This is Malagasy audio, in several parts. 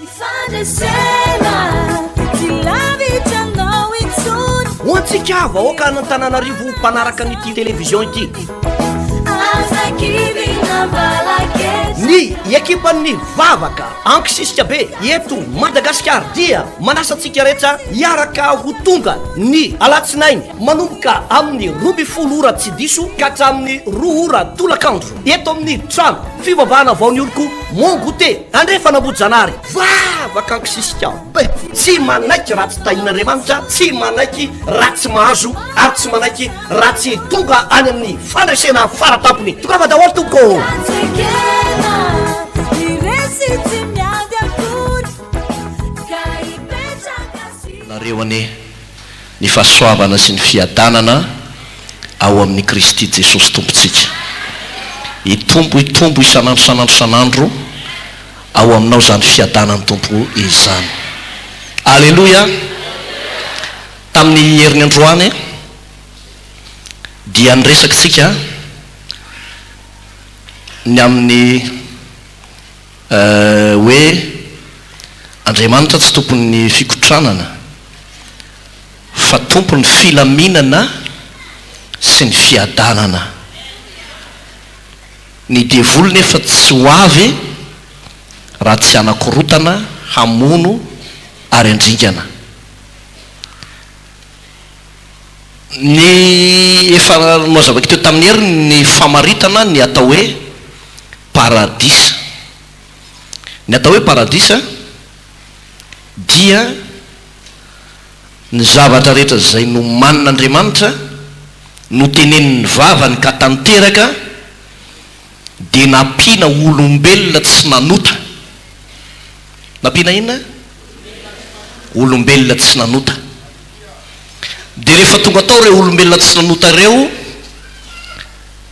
Ny fandresena tsy lavitra anao intsony. Ho antsika vahoaka an'Antananarivo mpanaraka an'ity télévision ity. Aza kivy na balaketsa. Ny ekipan'ny vavaka ankisisika be eto Madagasikara dia manasa antsika rehetra hiaraka ho tonga ny alatsinainy manomboka amin'ny 12 ora tsy diso ka hatramin'ny 2 ora tolakandro eto amin'ny trano fivavahana vao nioriko Mont Goûter andrefana Ambohijanahary. Vavaka ankisisika be, tsy manaiky raha tsy tahian'Andriamanitra, tsy manaiky raha tsy mahazo ary tsy manaiky raha tsy tonga any amin'ny fandresena faratampony. Tongava daholo tompoko ô! Ekena, ny resy tsy miady akory ka hipetraka sy. Nareo anie ny fahasoavana sy ny fiadanana ao amin'i Kristy Jesosy Tompontsika. Hitombo hitombo isan'andro isan'andro isan'andro ao aminao izany fiadanan'ny Tompo izany. Aleloia! Tamin'ny heriny androany dia niresaka isika ny amin'ny hoe Andriamanitra tsy tompon'ny fikotranana fa tompon'ny filaminana sy ny fiadanana. Ny devoly nefa tsy ho avy raha tsy hanakorotana, hamono ary handringana. Ny efa nohazavaiko teo tamin'ny heriny ny famaritana ny atao hoe paradisa. Ny atao hoe paradisa dia ny zavatra rehetra izay nomanin'Andriamanitra, notenenin'ny vavany ka tanteraka, dia nampiana olombelona tsy nanota. Nampiana inona? Olombelona tsy nanota. Dia rehefa tonga tao ireo olombelona tsy nanota ireo,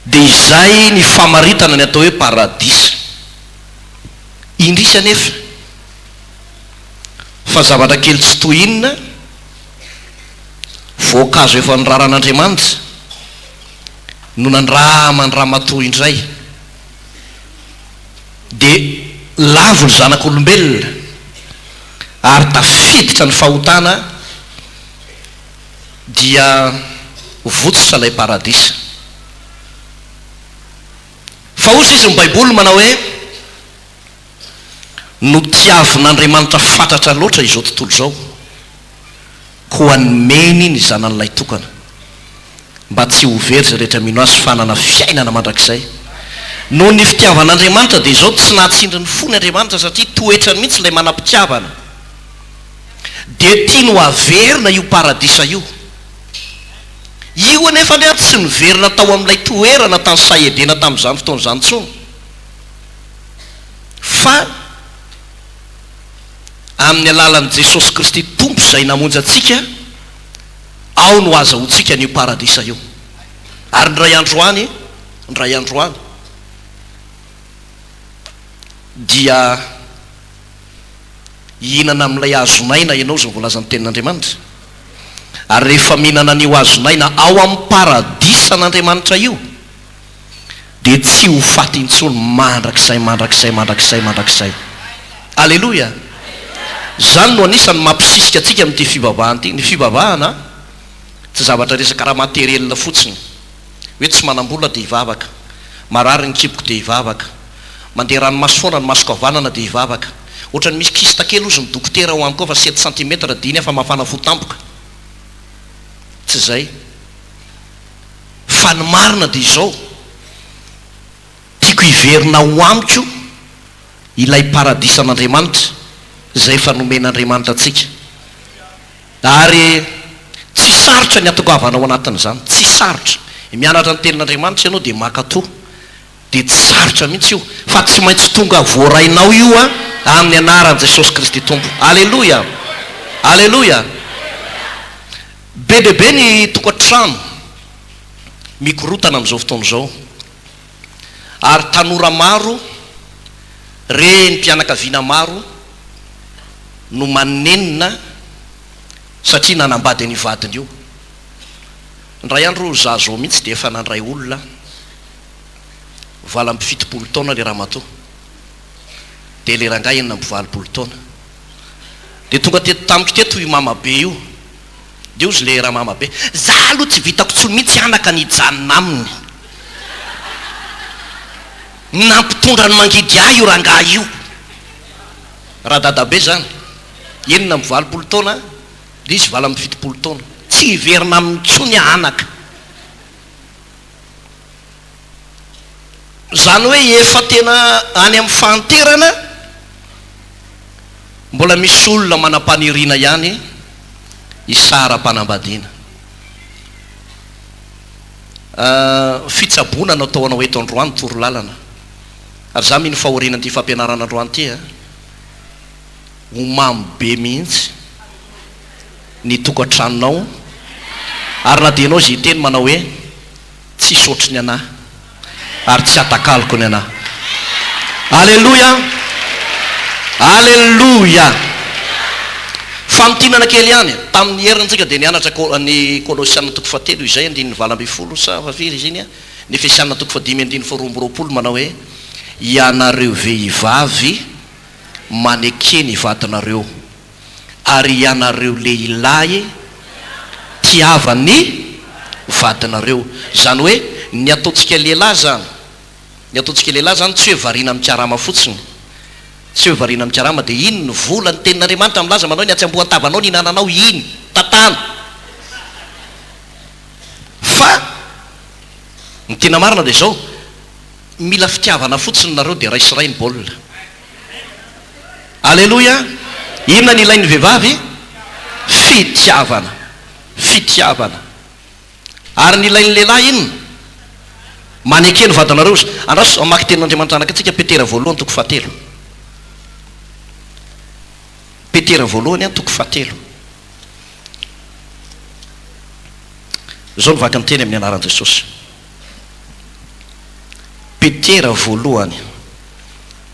dia izay ny famaritana ny atao hoe paradisa. Indrisy anefa, fa zavatra kely tsy toy inona, voankazo efa noraran'Andriamanitra, no nandraman'ny ramatoa indray. Dia lavo ny zanak'olombelona ary tafiditra ny fahotana dia votsotra ilay paradisa. Fa hozy izy ny baiboly manao hoe notiavin'Andriamanitra fatratra loatra izao tontolo izao koa nomeny ny zanany lahitokana mba tsy ho very izay rehetra mino Azy fa hanana fiainana mandrakizay. Noho ny fitiavan'Andriamanitra dia izao tsy nahatsindry ny fony Andriamanitra satria toetrany mihitsy ilay manam-pitiavana. Dia tiany ho averina io paradisa io. Io anefa anie tsy niverina tao amin'ilay toerana tany saha Edena tamin'izany fotoana izany intsony fa amin'ny alalan'i Jesosy Kristy Tompo izay namonjy antsika, Ao no azahoantsika an'io paradisa io. Ary indray andro any, indray andro any, dia hihinana amin'ilay hazon'aina ianao, izay voalazan'ny Tenin'Andriamanitra. Ary rehefa mihinana an'io hazon'aina ao amin'ny paradisan'Andriamanitra io, dia tsy ho faty intsony mandrakizay, mandrakizay, mandrakizay, mandrakizay. Aleloia! Izany no anisan'ny mampisisika antsika amin'ity fivavahana ity. Ny fivavahana tsy zavatra resaka ara-materiel fotsiny, hoe tsy manam-bola dia hivavaka, marary ny kiboko dia hivavaka, mandeha ranomaso foana ny masoko havanana dia hivavaka, ohatran'ny misy kyste kely hozy ny dokotera ao amiko ao fa sept centimètres dia iny aho fa mafana fo tampoka. Tsy izay. Fa ny marina dia izao, tiako hiverina ho amiko ilay paradisan'Andriamanitra izay efa nomen'Andriamanitra antsika. Ary tsy sarotra ny hatongavana ao anatin'izany, tsy sarotra. Mianatra ny tenin'Andriamanitra ianao dia mankatò, dia tsy sarotra mihitsy io, fa tsy maintsy tonga voarainao io amin'ny anaran'i Jesosy Kristy Tompo. Aleloia! Aleloia! Be dia be ny tokantrano mikorotana amin'izao fotoana izao, ary tanora maro, renim-pianakaviana maro no manenina satria nanambady an'io vadiny io. Indray andro za zao mihitsy dia efa nandray olona 78 taona le ramatoa, dia le rangahy 86 taona. Dia tonga teto tamiko teto io mamabe io. Dia hozy le ramama be, za aloha tsy vitako tsony mihitsy anaka ny hijanona aminy. Nampitondra ny mangidy ahy io rangahy io. Radadabe zany, 86 taona, dia izy 78 taona. Tsy hiverina aminy tsony aho anaka. Izany hoe efa tena any amin'ny fahanterana, mbola misy olona manam-paniriana ihany hisara-panambadiana. Fitsaboana no atao anao eto androany, torolalana. Ary za mino fahorianan'ity fampianarana androany ity a, ho mamy be mihitsy ny tokantranonao, ary na dia ianao izay hiteny manao hoe, Tsisy ohatry ny anah ary tsy atakaloko ny anah. Aleloia! Aleloia! Famintinana kely ihany, tamin'ny heriny tsika dia nianatra ny Kolosiana toko fahatelo izay andininy 18 sa firy izy iny an? Ny Efesiana toko fahadimy andininy faharoa amby roapolo manao hoe, Ianareo vehivavy maneke ny vadinareo. Ary ianareo lehilahy tiava ny vadinareo. Izany hoe ny ataontsika lehilahy izany, ny ataontsika lehilahy izany tsy hoe variana mikarama fotsiny, tsy hoe variana mikarama dia iny ny vola, ny tenin'Andriamanitra milaza manao hoe ny hatsamboan-tavanao ny hinananao iny, tantano. Fa ny tena marina dia izao, mila fitiavana fotsiny nareo dia raiso ray ny baolina. Aleloia! Inona ny ilain'ny vehivavy? Fitiavana. Fitiavana. Ary ny ilain'ny lehilahy inona? Maneke ny vadinareo izy. Andraso hamaky tenin'Andriamanitra anaka antsika, Petera voalohany toko fahatelo. Petera voalohany toko fahatelo. Izao no vaky ny teny amin'ny anaran'i Jesosy. Petera voalohany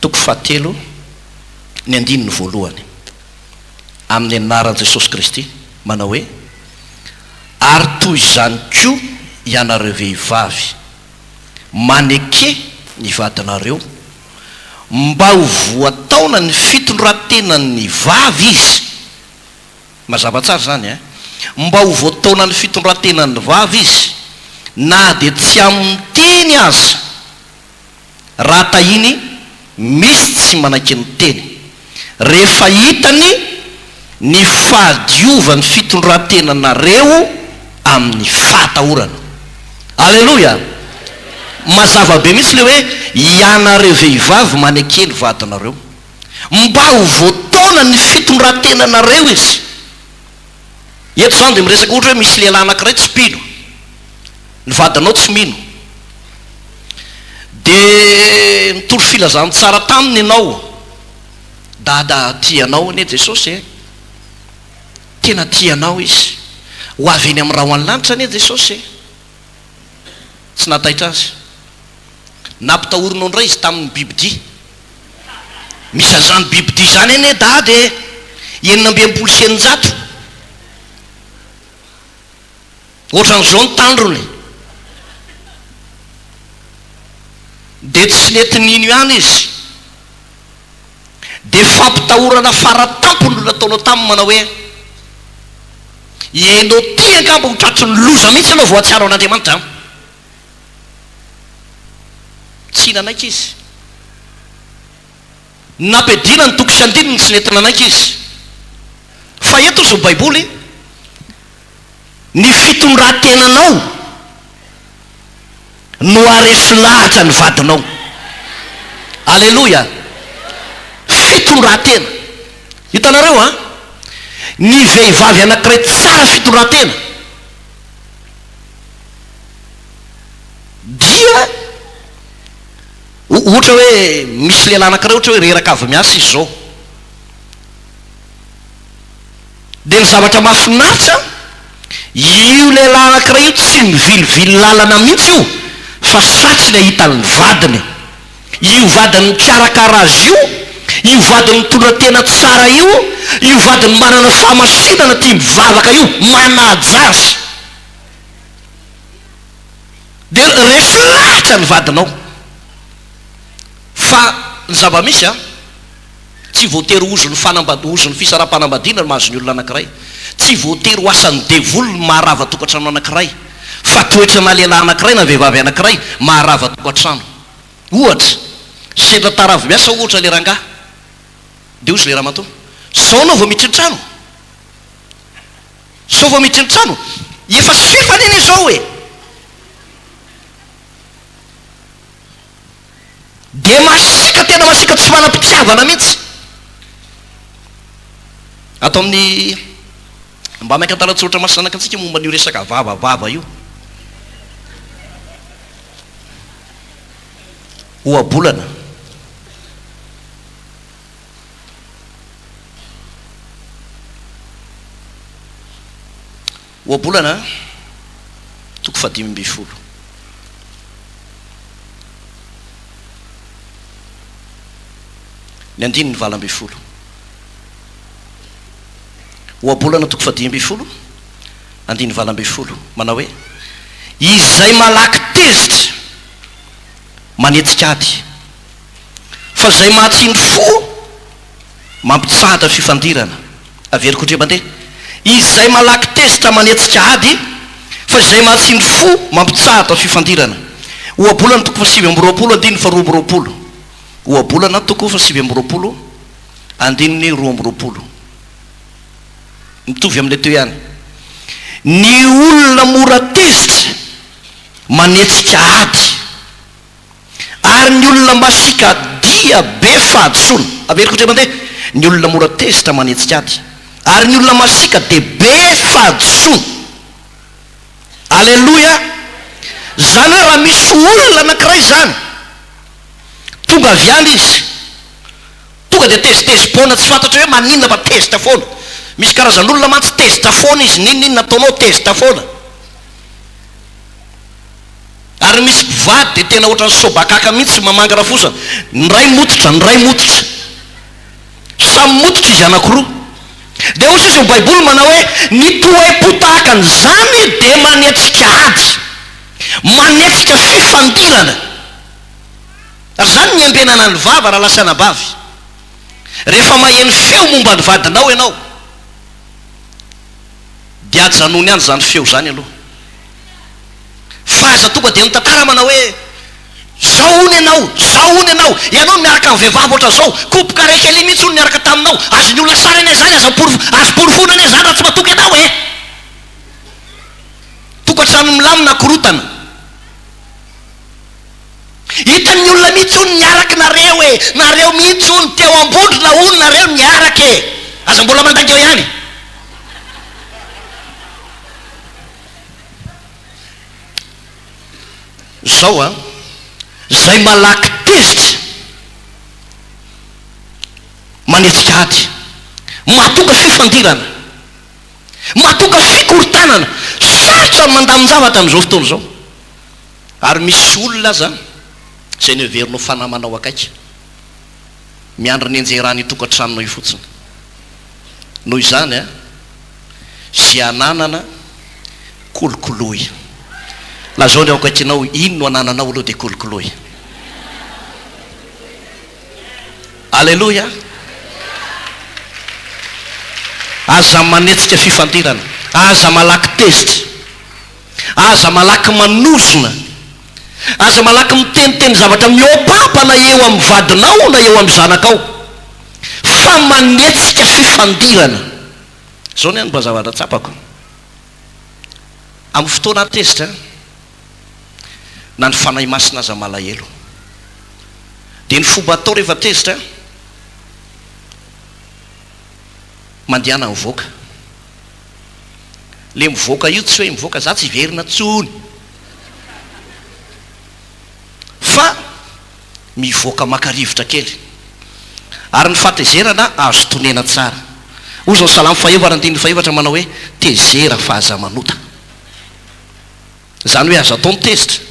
toko fahatelo ny andininy voalohany, amin'ny anaran'i Jesosy Kristy, manao hoe, Ary toy izany koa ianareo vehivavy, maneke ny vadinareo, mba ho voataona ny fitondran-tenan'ny vavy izy. Mazava tsara izany eh? Mba ho voataona ny fitondran-tenan'ny vavy izy, na dia tsy amin'ny teny aza. Raha tahiny misy tsy manaiky ny teny. Rehefa hitany ny fahadiovan'ny fitondran-tenanareo amin'ny fahatahorana. Aleloia! Mazava be mihitsy ilay hoe ianareo vehivavy maneke ny vadinareo. Mba ho voataona ny fitondran-tenanareo izy. Eto izany dia miresaka ohatra hoe misy lehilahy anankiray tsy mpino. Ny vadinao tsy mino. Dia nitory filazantsara taminy ianao. Dada tia anao anie Jesosy e. Tena tia anao Izy. Ho avy eny amin'ny rahon'ny lanitra anie Jesosy e. Tsy nahataitra azy. Nampitahorinao indray izy tamin'ny bibidia. Misy an'izany bibidia izany anie Dada e! 666. Ohatran'izao ny tandrony. Dia tsy nety nino ihany izy. Dia fampitahorana faratampony no nataonao taminy manao hoe, Ianao ity angamba ho tratry ny loza mihitsy ianao vao hahatsiaro an'Andriamanitra an! Tsy nanaiky izy. Nampiadiana ny toko sy andininy tsy nety nanaiky izy. Fa eto izao Baiboly, ny fitondran-tenanao no haharesy lahatra ny vadinao. Aleloia! Fitondran-tena. Hitanareo an? Ny vehivavy anankiray tsara fitondran-tena dia ohatra hoe misy lehilahy anankiray ohatra hoe reraka avy miasa izy izao. Dia ny zavatra mahafinaritra, io lehilahy anankiray io tsy mivilivily lalana mihitsy io fa satriny hahita ny vadiny. Io vadiny mikarakara azy io, io vadiny mitondra tena tsara io, io vadiny manana fahamasinana tia mivavaka io, manaja azy. Dia resy lahatra ny vadinao. Fa ny zava-misy an! Tsy voatery ho ozon'ny fanamba, ozon'ny fisaraham-panambadiana no mahazo ny olona anankiray. Tsy voatery ho asan'ny devoly ny maharava tokantrano anankiray. Fa toetrana lehilahy anankiray na vehivavy anankiray maharava tokantrano. Ohatra, sendra tara avy miasa ohatra le rangahy. Dia hozy le ramatoa, Zao anao vao miditra ny trano? Zao vao miditra ny trano? Efa sefany anie zao e! Dia masiaka tena masiaka tsy manam-pitiavana mihitsy. Ato amin'ny mba maika an-tanan-tsoratra masina anaka antsika momba an'io resaka vava vava io. Ohabolana. Ohabolana toko fahadimy ambin'ny folo. Ny andininy 18. Ohabolana toko fahadimy ambin'ny folo, andininy 18, manao hoe, Izay malaky tezitra manetsika ady, fa izay mahatsindry fo mampitsahatra fifandirana. Averiko indray mandeha, Izay malaky tezitra manetsika ady, fa izay mahatsindry fo mampitsahatra fifandirana. Ohabolana toko faha-29 andininy faha-22. Ohabolana toko faha-29 andininy 22. Mitovy amin'ilay teo ihany. Ny olona mora tezitra manetsika ady. Ary ny olona masiaka dia be fahadisoana. Averiko indray mandeha, ny olona mora tezitra manetsika ady, ary ny olona masiaka dia be fahadisoana. Aleloia! Izany hoe raha misy olona anankiray izany, tonga avy any izy, tonga dia tezitezi-poana, tsy fantatra hoe maninona fa tezitra foana. Misy karazan'olona mantsy tezitra foana izy, n'inon'inona ataonao tezitra foana. Ary misy mpivady dia tena ohatran'ny sobakaka mihitsy mamangy rafozana, ny iray mototra, ny iray mototra. Samy mototra izy anankiroa. Dia hoy sisa ny baiboly manao hoe, ny toe-po tahaka an'izany dia manetsika ady, manetsika fifandirana. Ary izany ny iambenana ny vava rahalahy sy anabavy. Rehefa maheno feo momba ny vadinao ianao, dia ajanony any izany feo izany aloha. Fa aza tonga dia mitantara manao hoe, Zao hono ianao, zao hono ianao, ianao no miaraka amin'ny vehivavy ohatran'izao, koboka raika elia mihitsy hono niaraka taminao, azon'ny olona sary anie izany, aza porofo, azo porofoina anie izany raha tsy matoky ianao e! Tokantrano milamina korotana. Hitan'ny olona mihitsy hono niaraka nareo e! Nareo mihitsy hono teo Ambondrona hono nareo niaraka e! Aza mbola mandainga eo ihany. Zao an, zay malaky tezitra manetsika ady, mahatonga fifandirana, mahatonga fikorontanana, sarotra ny mandamin-javatra amin'izao fotoana izao. Ary misy olona aza izay noheverinao fa namanao akaiky, miandry ny hianjerany io tokantranonao io fotsiny. Noho izany an, izay ananana, kolokoloy. Lazao ny ao akaikinao, ino no anananao aloha dia kolokoloy. Aleloia! Aza manetsika fifandirana, aza malaky tezitra. Aza malaky manozona. Aza malaky miteniteny zavatra mihoa-pampana eo amin'ny vadinao na eo amin'ny zanakao, fa manetsika fifandirana. Izao ny ahy no mba zavatra tsapako, amin'ny fotoana ahatezitra, na ny Fanahy Masina aza malahelo. Dia ny fomba atao rehefa tezitra, mandehana mivoaka. Le mivoaka io tsy hoe mivoaka za tsy hiverina tsony fa mivoaka maka rivotra kely. Ary ny fahatezerana azo tonena tsara. Hoy izao Salamo fahefatra andininy fahefatra manao hoe tezera fa aza manota. Izany hoe azo atao ny tezitra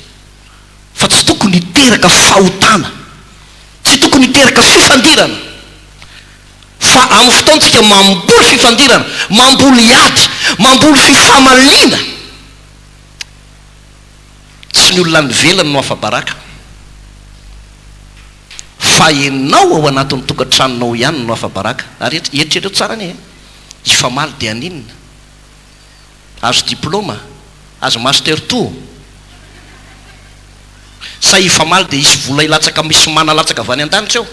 fa tsy tokony hiteraka fahotana, tsy tokony hiteraka fifandirana. Fa amin'ny fotoantsika mamboly fifandirana, mamboly ady, mamboly fifamaliana, tsy ny olona any ivelany no afa-baraka, Fa enao ao anatin'ny tokantranonao ihany no afa-baraka. Ary eritrereto tsara anie e! Hifamaly dia haninona? Azo diploma? Azo master toa? Sa hifamaly dia hisy vola hilatsaka misy mana latsaka avy any an-danitra eo?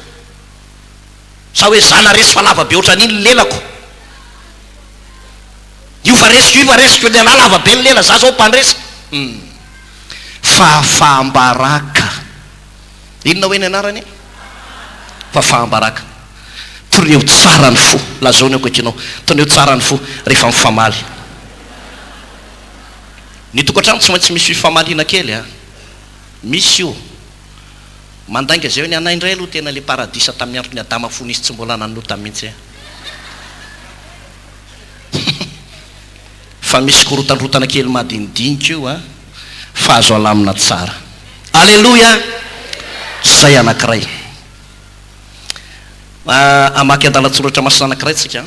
Sa hoe za naresy fa lava be ohatran'iny ny lelako? Io fa resiko, io fa resiko, ny anah lava be ny lela, za zao mpandresy. Hum. Fahafaham-baraka. Inona hoe ny anarany? Fahafaham-baraka. Toneo tsara ny fo. Lazao ny akaikinao. Toneo tsara ny fo rehefa mifamaly. Ny tokantrano tsy maintsy misy fifamaliana kely a. Misy io. Mandainga izay hoe ny anay indray aloha tena le paradisa tamin'ny andron'i Adama fony izy tsy mbola nanota mihitsy e. Fa misy korotandrotana kely madinidinika io a, fa azo alamina tsara. Aleloia! Zay anankiray. Hamaky andalan-tsoratra masina anankiray tsika.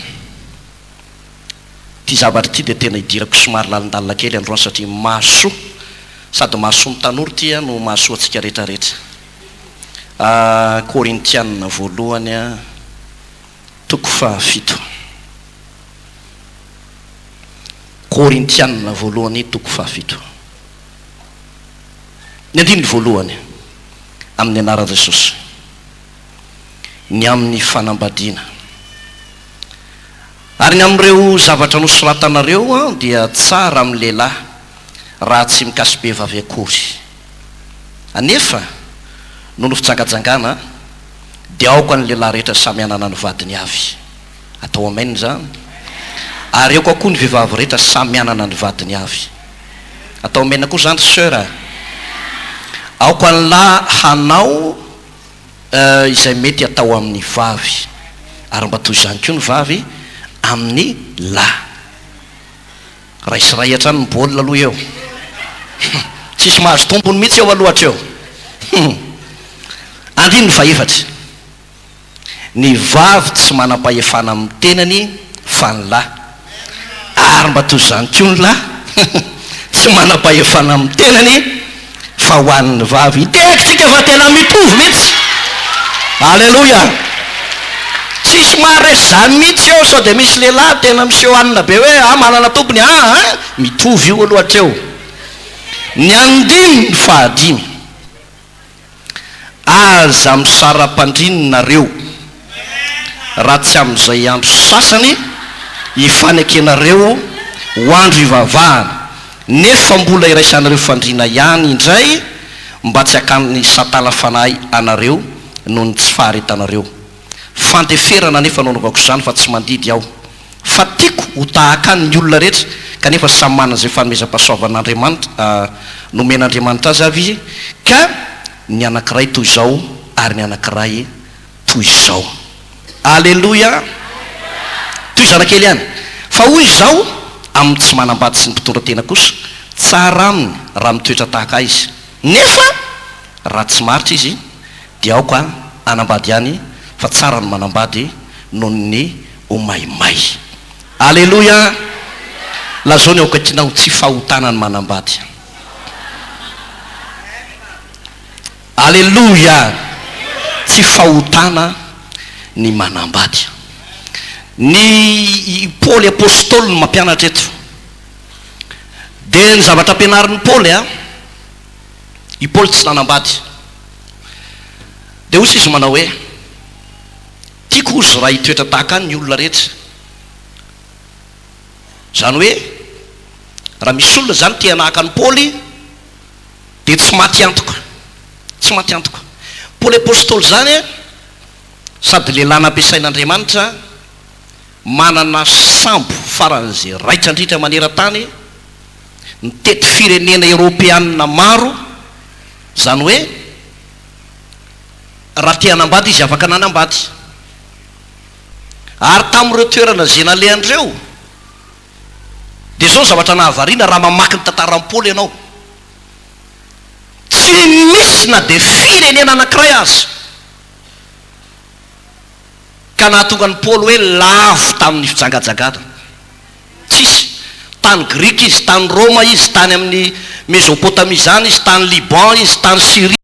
Ity zavatra ity dia tena idirako somary lalindalina kely androany satria mahasoa, sady mahasoa ny tanora ity no mahasoa antsika rehetra rehetra. Korintiana voalohany toko fahafito. Korintiana voalohany toko fahafito. Ny andininy voalohany, amin'ny anaran'i Jesosy. Ny amin'ny fanambadiana. Ary ny amin'ireo zavatra nosoratanareo dia tsara amin'ny lehilahy raha tsy mikasi-behivavy akory. Anefa, noho ny fijangajangana, dia aoka ny lehilahy rehetra samy hanana ny vadiny avy. Atao amen izany. Ary aoka koa ny vehivavy rehetra samy hanana ny vadiny avy. Atao amen koa izany ry soeur a! Aoka ny lahy hanao izay mety atao amin'ny vavy, ary mba toy izany koa ny vavy amin'ny lahy. Ray sy ray hatrany ny baolina aloha eo. Tsisy mahazo tombony mihitsy eo aloha hatreo. Andininy fahefatra. Ny vavy tsy manam-pahefana amin'ny tenany fa ny lahy. Ary mba toy izany koa ny lahy tsy manam-pahefana amin'ny tenany fa ho an'ny vavy. Hitehaky tsika fa tena mitovy mihitsy. Aleloia. Tsisy maharesy izany mihitsy eo sao dia misy lehilahy tena miseho hanina be hoe ah manana tompony ah ah. Mitovy io aloha hatreo. Ny andininy fahadimy. Aza misara-pandriny nareo raha tsy amin'izay andro sasany ifanekenareo ho andro ivavahana, nefa mbola iraisanareo fandriana ihany indray mba tsy hakan'ny satana fanahy anareo noho ny tsy faharetanareo. Fandeferana anefa no anaovako izany fa tsy mandidy aho. Fa tiako ho tahaka ahy ny olona rehetra, kanefa samy manana izay fanomezam-pahasoavan'Andriamanitra nomen'Andriamanitra azy avy izy, ka ny anankiray toy izao ary ny anankiray toy izao. Aleloia! Tohizana kely ihany. Fa hoy izaho amin'ny tsy manambady sy ny mpitondra tena kosa, tsara aminy raha mitoetra tahaka ahy izy. Nefa raha tsy maharitra izy, dia aoka hanambady ihany, fa tsara ny manambady noho ny ho maimay. Aleloia! Lazao ny ao akaikinao, tsy fahotana ny manambady. Aleloia! Tsy fahotana ny manambady. Ny i Paoly apostoly no mampianatra eto. Dia ny zavatra ampianarin'i Paoly a, i Paoly tsy nanambady. Dia hoy izy manao hoe, Tiako hozy raha hitoetra tahaka ahy ny olona rehetra. Izany hoe, raha misy olona izany te hanahaka an'i Paoly, dia tsy maty antoka. Tsy maty antoka. Paoly Apostoly izany, sady lehilahy nampiasain'Andriamanitra, manana sambo faran'izay raitra indrindra maneran-tany, nitety firenena Eoropeanina maro, izany hoe, Raha te hanambady izy afaka nanambady. Ary tamin'ireo toerana izay nalehany ireo, dia izao ny zavatra nahavariana raha mamaky ny tantaran'i Paoly ianao, tsy nisy na dia firenena anankiray aza ka nahatonga an'i Paoly hoe lavo tamin'ny fijangajangana. Tsisy. Tany Grika izy, tany Roma izy, tany amin'ny Mezopotamia izany izy, tany Liban izy, tany Syria.